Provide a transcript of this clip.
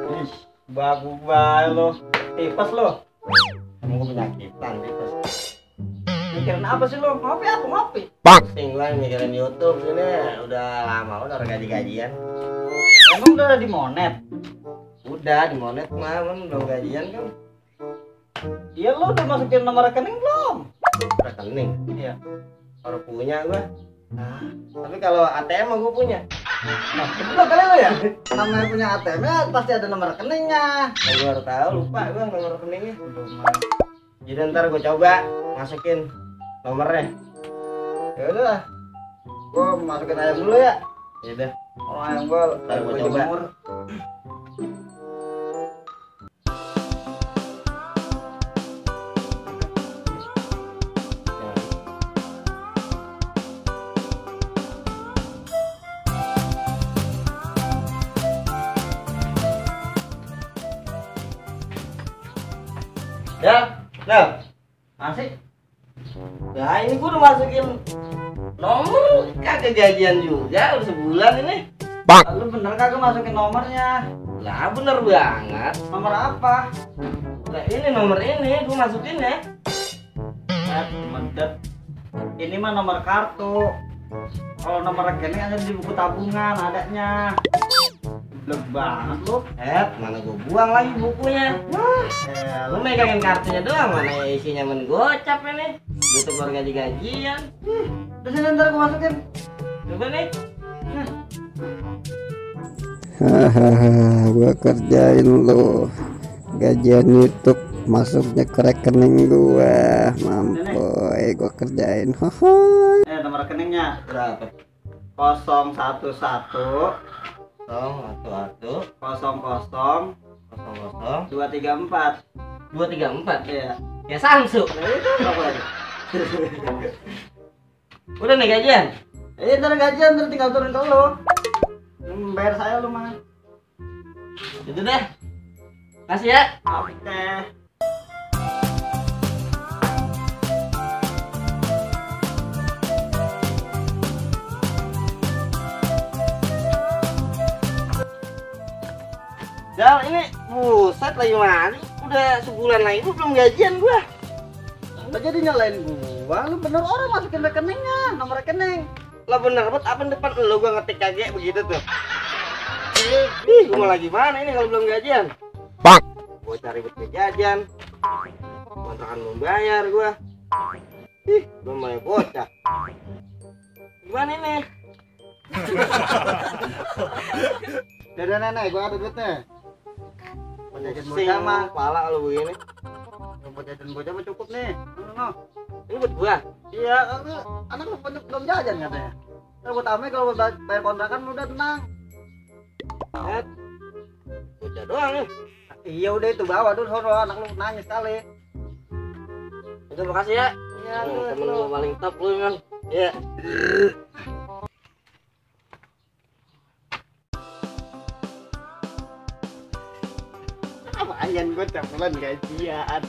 Ih, bagus banget lo. Tipes lo. Kamu penyakitan tipes. Mikirin apa sih lo? Ngopi apa ngopi? Pusing lah mikirin YouTube ini. Udah lama udah gaji-gajian. Emang udah di monet? Udah di monet mah, belum gajian kan. Iya lo udah masukin nomor rekening belum? Rekening. Iya. Baru punya gua. Tapi kalau ATM mah gua punya. Nah, betul kali lo ya? Namanya punya ATM ya pasti ada nomor rekeningnya. Gua baru tahu, lupa gua nomor rekeningnya. Jadi ntar gua coba masukin nomornya. Ya udah. Gua masukin ayam dulu ya. Ya udah. Oh, ayam gua Ntar gua lagi coba. jemur. Ya, nah, Masih? nah ini gua udah masukin nomor kagak gajian juga udah sebulan ini. Lu bener kagak masukin nomornya? Lah bener banget. Nomor apa? Nah ini nomor ini gua masukin ya. Mendet. Ini mah nomor kartu. Kalau nomor rekening ada di buku tabungan adanya. Blek banget lu. Mana gua buang lagi bukunya. Lu megangin kartunya doang, mana isinya menggocap ini. YouTube baru gaji-gajian. Udah sini ntar gua masukin. Coba nih. Hahaha, gua kerjain lu. Gajian YouTube masuknya ke rekening gua. Mampoy, gua kerjain. Haha. Nomor rekeningnya Berapa? 011 Satu 00 00 234. 234. Iya. Ya Samsu. Nah, itu berapa lagi? Udah nih gajian. Ntar gajian ntar tinggal turun ke lu. Bayar saya lu mah. Itu deh. Kasih ya. Oke. Jal ini buset lagi mana? Udah sebulan lagi gua belum gajian gua. Nggak jadi nyalain gua, lu bener orang masukin rekeningnya, nomor rekening. Lah bener banget apa depan lu gua ngetik kagak begitu tuh. Ih, gua mau lagi mana ini kalau belum gajian? Gua cari buat jajan. Kontrakan belum bayar gua. Ih, belum bayar bocah. Gimana ini? Dadah nenek, gua ada duitnya. Jajan Pusing bocah mah, kepala kalau begini. buat jajan bocah mah cukup nih. No. Ini buat gua. Iya, anak lu belum jajan katanya. Ntar gua tambahin kalau buat bayar kontrakan lu udah tenang. Lihat. Bocah doang nih. Iya udah itu bawa dulu sono, anak lu nangis kali. Udah makasih ya. Iya, Temen gua paling top lu kan. Iya. Apaan gua tiap bulan gajian.